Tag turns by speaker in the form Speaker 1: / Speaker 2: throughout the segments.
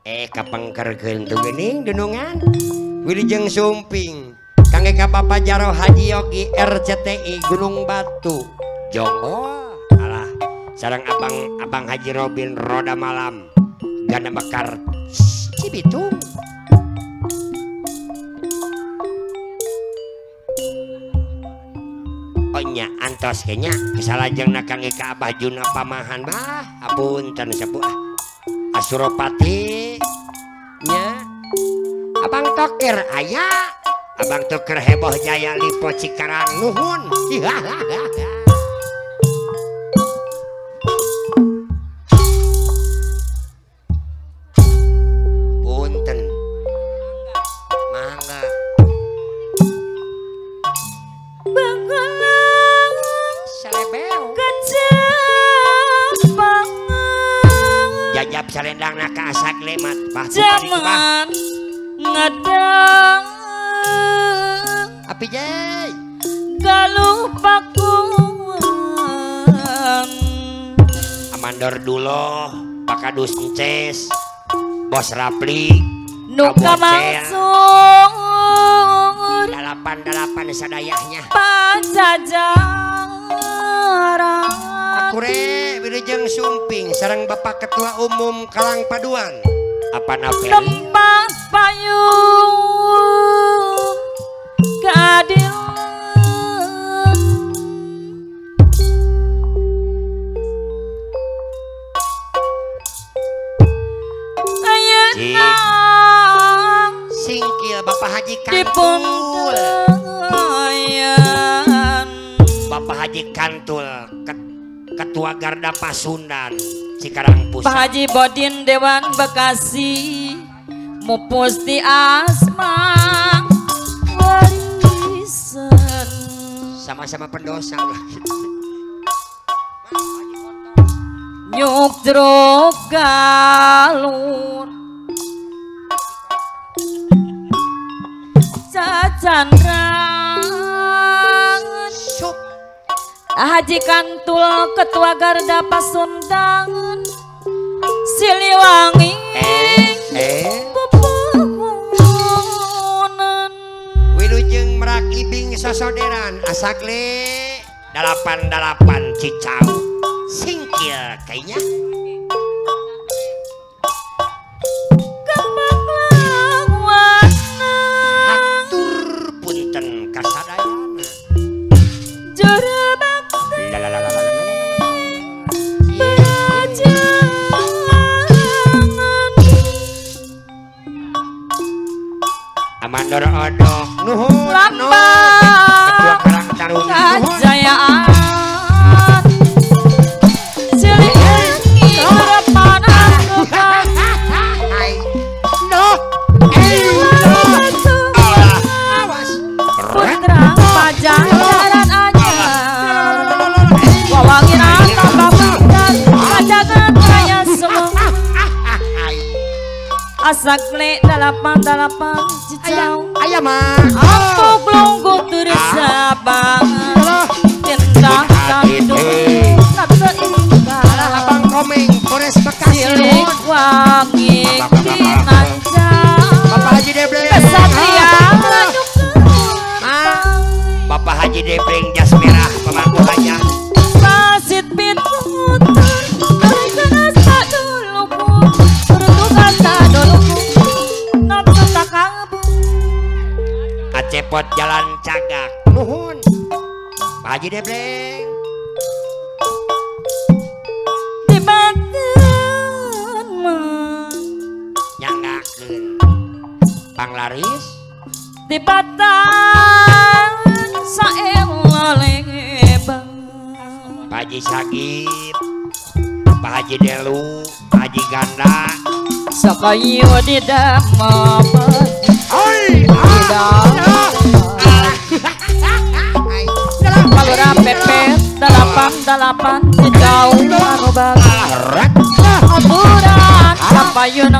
Speaker 1: Kapengkerkeun tuh geuning dunungan. Wilujeng Sumping kangge ka Bapak Jaro Haji Yogi RCTI Gunung Batu Jongo alah sareng abang Haji Robin Roda Malam Ganda Mekar Cibitung. Oh nya antos kayaknya kesalajengna kangge ka Abah Juna Pamahan bah apunten sepuh Asuropati nya Abang Toker aya Abang Toker heboh jaya Lipo Cikarang nuhun. Punten mangga
Speaker 2: Bengelang
Speaker 1: selebeu
Speaker 2: kejepangan
Speaker 1: jajab salendangna ka asak lemat bah
Speaker 2: jaman ngadang
Speaker 1: api jai
Speaker 2: galuh pakuan
Speaker 1: Amandor duloh Pakadus Ences Bos Rapli
Speaker 2: nu kamangsur
Speaker 1: 88 sadayahnya
Speaker 2: pajajaran
Speaker 1: Akure wilujeng Sumping sareng Bapak Ketua Umum Kalang Paduan apa naperi
Speaker 2: tempat payung keadilan ayeuna
Speaker 1: singkil Bapak Haji Kantul Bapak Haji Kantul Ketua Garda Pasundan Cikarang Pusat
Speaker 2: Pak Haji Bodin Dewan Bekasi Mupus di Asma warisan
Speaker 1: sama-sama pendosa lah.
Speaker 2: Nyuk jeruk galur cacandran Haji Kantul Ketua Garda Pasundan Siliwangi pepohonan
Speaker 1: Wilujeng Merak Ibing sosoderan asakle 88 Cicau singkil kayaknya
Speaker 2: kembang lawana
Speaker 1: atur punten kasadayana
Speaker 2: juru bakti berajangan
Speaker 1: Amandor Odok nuhun
Speaker 2: lambang
Speaker 1: Ketua Karang Taruna
Speaker 2: kajayaan Siliwangi harapan asupan Putra Pajajaran anyar wawangiran tambah pintar pajangan kaya semua asakle 88 Cicau
Speaker 1: ayah mah
Speaker 2: apuk lungguh tersabangan cinta kandung kata indah
Speaker 1: Abang Komeng Polres Bekasi
Speaker 2: Siliwangi kinanca
Speaker 1: Bapak Haji Debleng
Speaker 2: kesatria
Speaker 1: Bapak Haji Debleng jas merah pemangku hajat
Speaker 2: Pasit pitutur terkena duluku bertugas duluku nafsu tak
Speaker 1: Acepot jalan cagak nuhun Pak Haji Debleng
Speaker 2: di badan mah
Speaker 1: nyanggakeun panglaris
Speaker 2: di batang saela lebar
Speaker 1: Pak Haji Sagib Pak Haji Delu Pak Haji Ganda
Speaker 2: sakayu di damel Palura Pepet 88 Cicau anu bagus Oburan kapayun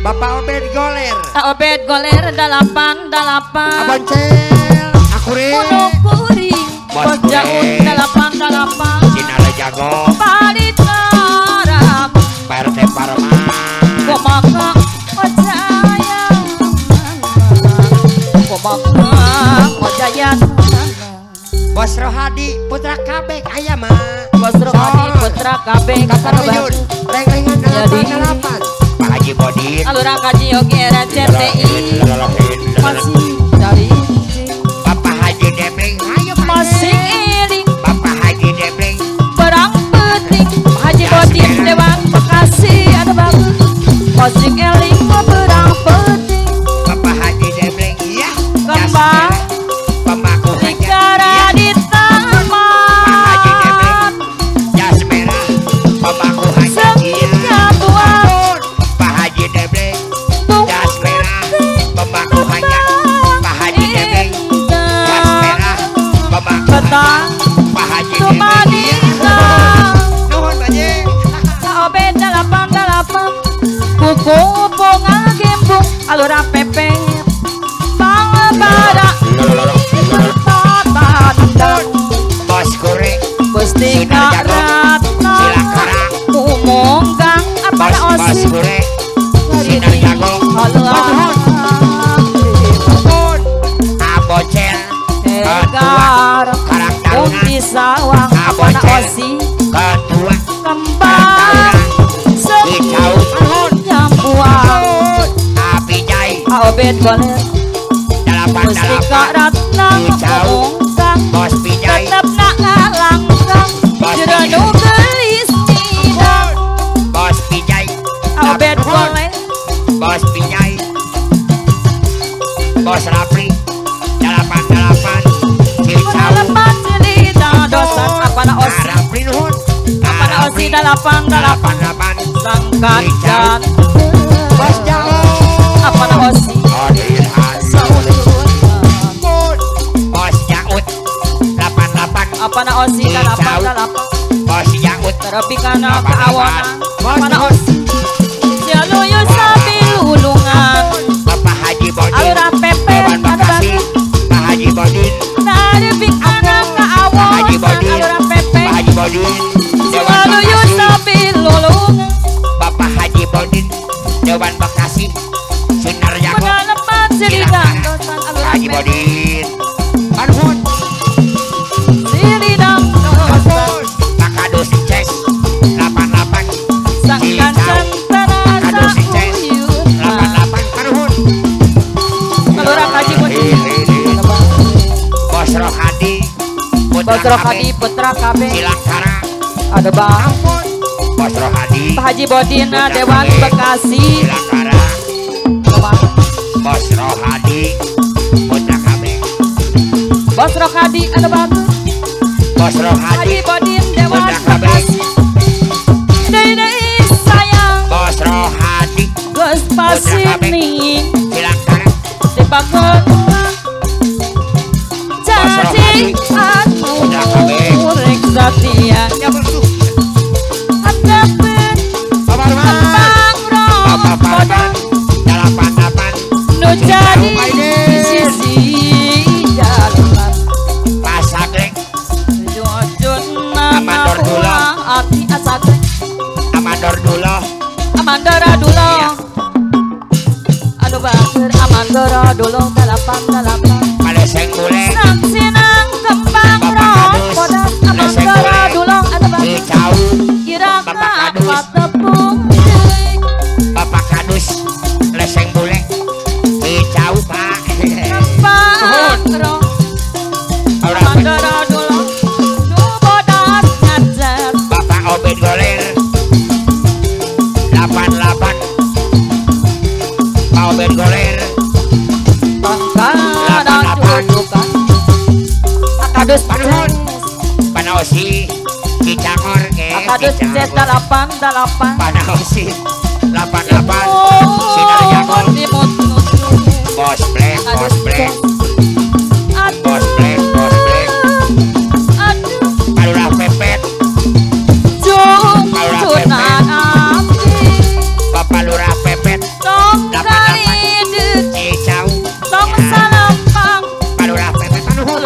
Speaker 1: Bapak Obed Goler
Speaker 2: Obed Goler 88
Speaker 1: Aboncel Akure
Speaker 2: Kuno kuring Bos Jaun 88
Speaker 1: Cinale Jago
Speaker 2: Palitarap
Speaker 1: Pak RT Parman Bos Rohadi Putra Kabek aya mah.
Speaker 2: Bos Rohadi Putra Kabek
Speaker 1: Kataruyun reng-rengan 88 Pak Haji Bodin
Speaker 2: Alurang Kaji Yogi RCTI masih dari
Speaker 1: Bapak Haji Debleng ayo
Speaker 2: masih iring
Speaker 1: Bapak Haji Debleng
Speaker 2: perang penting Haji Bodin Dewan Bekasi ada bagus masih eling perang penting
Speaker 1: Bapak Haji Debleng iya
Speaker 2: kembang
Speaker 1: pembaku
Speaker 2: negara di taman
Speaker 1: Pak Haji Debleng jas merah pembaku hajat iya Pak Haji Debleng jas merah pembaku hajat Pak Haji Debleng jas merah pembaku hajat Pak Haji Debleng iya nuhun Pak
Speaker 2: Saobe 88 kuku pongagembung alura pepe pangbara
Speaker 1: Bos Kure
Speaker 2: Gusti Ratna Kumonggang apa
Speaker 1: Bos Kure Sinar Jago Abocel Ketua Karang Taruna
Speaker 2: Sawang
Speaker 1: Abocel Ketua
Speaker 2: Kembang
Speaker 1: Hijau
Speaker 2: Nyambuang
Speaker 1: Abijai
Speaker 2: Aobet Goler
Speaker 1: 88
Speaker 2: Ratna
Speaker 1: Hijau Bos Pijai
Speaker 2: tetap nak ngalangkang jero gelis midang
Speaker 1: Bos Pijai
Speaker 2: Obed Goler
Speaker 1: Bos Pijai Bos Rapli 88 Cicau
Speaker 2: dosan apana osi
Speaker 1: Rapli nuhun
Speaker 2: apana osi 88 sangkan
Speaker 1: Bos Jauh
Speaker 2: apana osi
Speaker 1: Bos Jaut 88
Speaker 2: apana osi 88
Speaker 1: Bos Jaut
Speaker 2: terepi kana kaawona apana osi sialuyu sabilulungan
Speaker 1: Bapak Haji Bodin
Speaker 2: alurah pepe
Speaker 1: Dewan Bekasi Pak Haji Bodin
Speaker 2: terepi kana
Speaker 1: Pak Haji
Speaker 2: kaawona
Speaker 1: Bodin
Speaker 2: alurah pepe
Speaker 1: Pak Haji Bodin Dewan
Speaker 2: sialuyu
Speaker 1: Bekasi
Speaker 2: sabilulungan
Speaker 1: Bapak Haji Bodin Dewan Bekasi Sinar Jago
Speaker 2: Penalapan silidang dosan alurah
Speaker 1: Haji
Speaker 2: pepe
Speaker 1: Bodin Anuhun
Speaker 2: silidang dosan
Speaker 1: Pak Kadus Ces 88
Speaker 2: sangkan cantana
Speaker 1: Kadus Ces
Speaker 2: sauyuna
Speaker 1: 88 Anuhun
Speaker 2: alurah Haji Bodin
Speaker 1: Bos Rohadi Putra
Speaker 2: Bos Rohadi Putra KB
Speaker 1: Cilangkara
Speaker 2: ada bang
Speaker 1: Bos Rohadi
Speaker 2: Pak Haji Bodin
Speaker 1: Putra
Speaker 2: Dewan
Speaker 1: KB
Speaker 2: Bekasi
Speaker 1: Cilangkara Bos Rohadi Putra KB
Speaker 2: Bos Rohadi ada bagus
Speaker 1: Bos Rohadi
Speaker 2: Haji Bodin Dewan
Speaker 1: Putra KB
Speaker 2: Bekasi Dede sayang
Speaker 1: Bos Rohadi
Speaker 2: geus pasini
Speaker 1: Cilangkara
Speaker 2: dibangun jadi anu rek satia
Speaker 1: ya betul
Speaker 2: hadapun
Speaker 1: Bapak Arman
Speaker 2: kembang
Speaker 1: Bapak Parman
Speaker 2: roh
Speaker 1: 88
Speaker 2: nu jadi sisi jalan
Speaker 1: Pasagrek
Speaker 2: jujur
Speaker 1: Amandor Dulo.
Speaker 2: Ati asagrek
Speaker 1: Amandor Dulo
Speaker 2: Amandora Dulo
Speaker 1: Iya.
Speaker 2: Aduh bager Amandora Dulo 88
Speaker 1: Paleseng Bule
Speaker 2: Sang kembang
Speaker 1: Bapak
Speaker 2: roh
Speaker 1: Kadus
Speaker 2: bodas
Speaker 1: Leseng
Speaker 2: Amandora
Speaker 1: Bule
Speaker 2: Dulo aduh bager
Speaker 1: Cicau
Speaker 2: kira
Speaker 1: Bapak Kadus.
Speaker 2: apa tepung deui
Speaker 1: Bapak Kadus Leseng Bule Cicau Pak
Speaker 2: kembang roh Amandora Dulo nu bodas ngajar
Speaker 1: Bapak Obed Goler 88 Pak Obed Goler
Speaker 2: pangkalan cucukan Akadus
Speaker 1: Panuhun Panaosi Cicangor
Speaker 2: Akadus
Speaker 1: Cicangor
Speaker 2: 88
Speaker 1: Panaosi 88 Sinar Jago Bos Black Bos Black Bos Black Bos Black Palurah Pepet Bapak Lurah Pepet Cicau Palurah Pepet Panuhun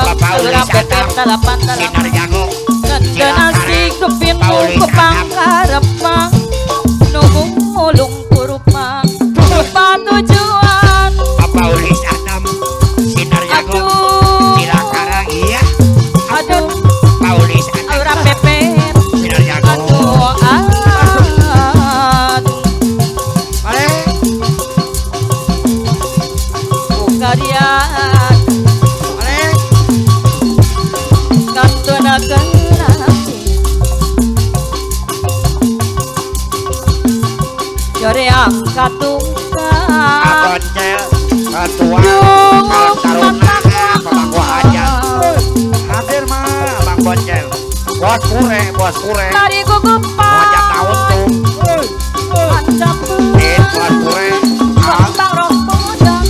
Speaker 1: Bapak Ulis Atap Sinar Jago
Speaker 2: Tujuan
Speaker 1: Bapak Ulis Atap
Speaker 2: katungkang
Speaker 1: Aboncel ketua Taruna pemangku hajat hadir mah Bang Boncel bos kure
Speaker 2: mari gugupan
Speaker 1: ngajak tahun tuh bos kure
Speaker 2: kembang roh podang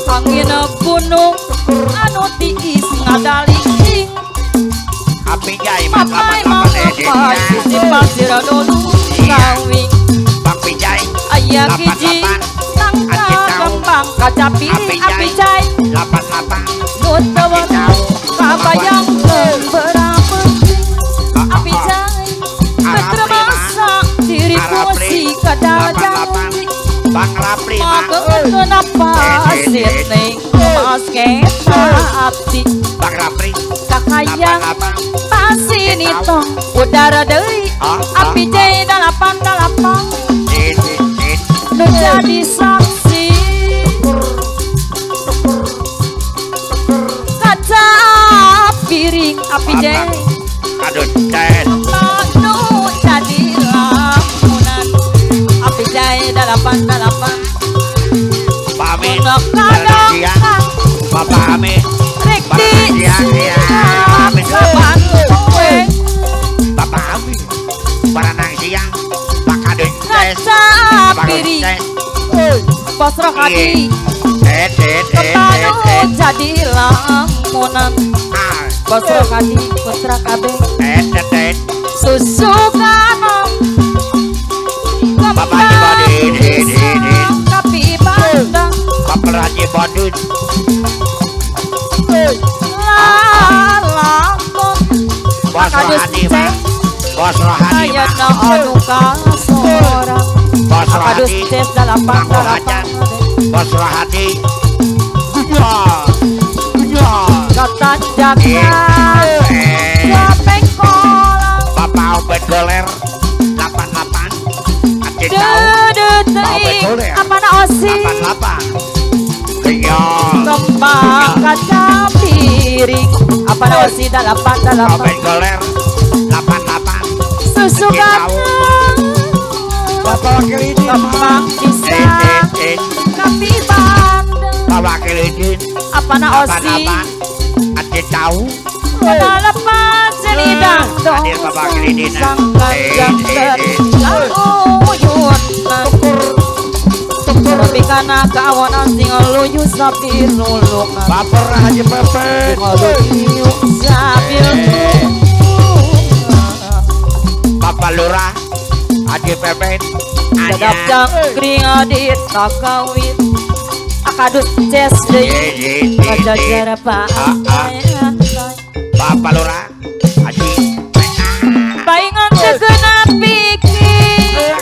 Speaker 2: angin gunung anu tiis ngadaling
Speaker 1: api jai mapai
Speaker 2: mapai sisi pasir dulu kawing
Speaker 1: Bang Pijai
Speaker 2: aya kiji tangka kembang kaca piring api jai
Speaker 1: 88
Speaker 2: nu teu kabayang berapa api jai termasa diri pusi kadajang
Speaker 1: Bang Rapli
Speaker 2: kenapa sitning mas ati
Speaker 1: Bang Rapli
Speaker 2: kakayang pasti nitong udara deui api jai 88 nu jadi saksi kaca piring api jai
Speaker 1: aduh ces
Speaker 2: nu jadi lamunan api jai 88
Speaker 1: Pak Amin Bapak Amin
Speaker 2: Rikti
Speaker 1: Bapak Amin Baranang siang Pak Kadun
Speaker 2: kaca piring Bos Rohadi Kembang jadi lamunan Bos Rohadi putra kabeh susu kanan
Speaker 1: Bapak Haji Bodin
Speaker 2: kapi bandang
Speaker 1: Bapak Haji Bodin
Speaker 2: lalakon
Speaker 1: Bos Rohadi Bos Rohadi
Speaker 2: ayana anu kasorang
Speaker 1: Bos
Speaker 2: Rohadi 88
Speaker 1: Bos Rohadi
Speaker 2: katanjakan pengkolan
Speaker 1: Bapak Obed Goler 88
Speaker 2: apa na osi
Speaker 1: 88
Speaker 2: kembang kaca piring apa na osi 88
Speaker 1: Obed Goler 88
Speaker 2: susu kacang
Speaker 1: Bapak Wakil Izin
Speaker 2: kembang pisang kapi bandeng
Speaker 1: Bapak Wakil Izin
Speaker 2: apa na osi
Speaker 1: 88 Aceh tahu
Speaker 2: lepas selidang dong sang kanjang tapi karena kawanan sing luyu sapi lulukan
Speaker 1: Baper Haji Pepet
Speaker 2: luyu sapi
Speaker 1: Bapak Lurah Haji Pepet
Speaker 2: dadap jangkring adit takawin akadut ces deui kajajar Pak
Speaker 1: Bapak Lurah Haji
Speaker 2: baingan teu kena pikir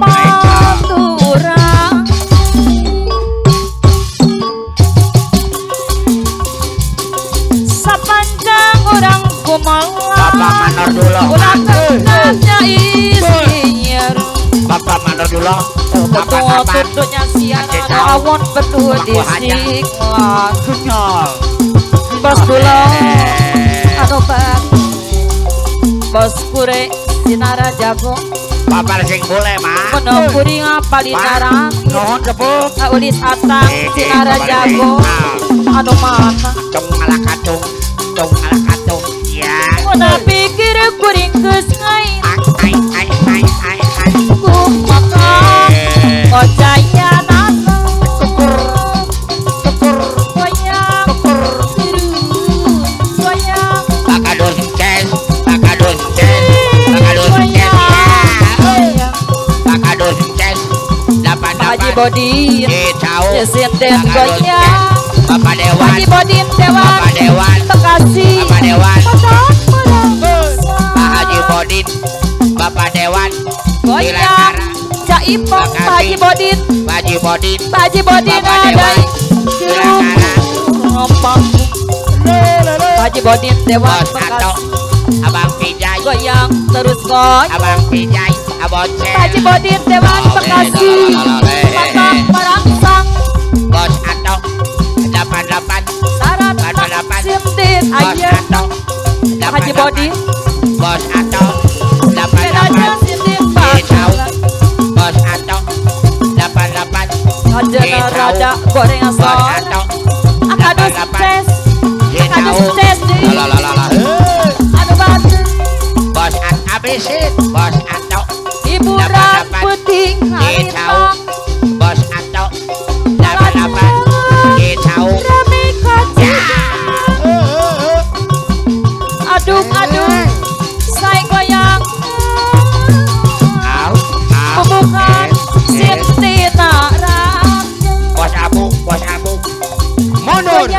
Speaker 2: paturan sapanjang urang kumalah
Speaker 1: Bapak Manor dulu
Speaker 2: ulah kenanya isinya
Speaker 1: Bapak Manor dulu
Speaker 2: betul tentunya siaran awon betul di siklan bos dulu anu bang bos kure sinara jago
Speaker 1: Bapak sing boleh mah
Speaker 2: kono kuring palinara
Speaker 1: nuhun sepuh
Speaker 2: kaulis atang sinara jago anu mana
Speaker 1: cung ala kacung cung ala kacung ya
Speaker 2: kono pikir kuring geus ngain
Speaker 1: ai ai ai ai ai
Speaker 2: kumaha kojaya nana
Speaker 1: tukur tukur
Speaker 2: goyang biru goyang
Speaker 1: bakadun ces bakadun ces bakadun ces bakadun ces 88
Speaker 2: Haji Bodin Presiden goyang
Speaker 1: Bapak Dewan
Speaker 2: Haji Bodin Dewan
Speaker 1: Bapak Dewan
Speaker 2: Bekasi
Speaker 1: Bapak Dewan Pak Haji Bodin Bapak Dewan
Speaker 2: goyang Cak Ipong Pak Haji Bodin
Speaker 1: Pak Haji Bodin
Speaker 2: Pak Haji Bodin ada ngompang Pak Haji Bodin Dewan Bekasi
Speaker 1: Abang Pijai
Speaker 2: goyang terus goyang
Speaker 1: Abang Pijai Abang
Speaker 2: Pak Haji Bodin Dewan Bekasi Bapak Merangsang
Speaker 1: Bos Atok 88
Speaker 2: Syarat
Speaker 1: 88
Speaker 2: Sintin
Speaker 1: Bos
Speaker 2: Ayah
Speaker 1: Atok
Speaker 2: Pak Haji Bodin
Speaker 1: Bos Atok 88
Speaker 2: Goreng sore Akadu sukses Akadu sukses di Anu batu
Speaker 1: Bos ABC Bos Atok
Speaker 2: Hiburan penting harita
Speaker 1: Bos Atok 88 Gecau
Speaker 2: Rame kacau Aduk-aduk Saya goyang Bukan Siti Raja
Speaker 1: Bos Abu Bos Abu Mundur.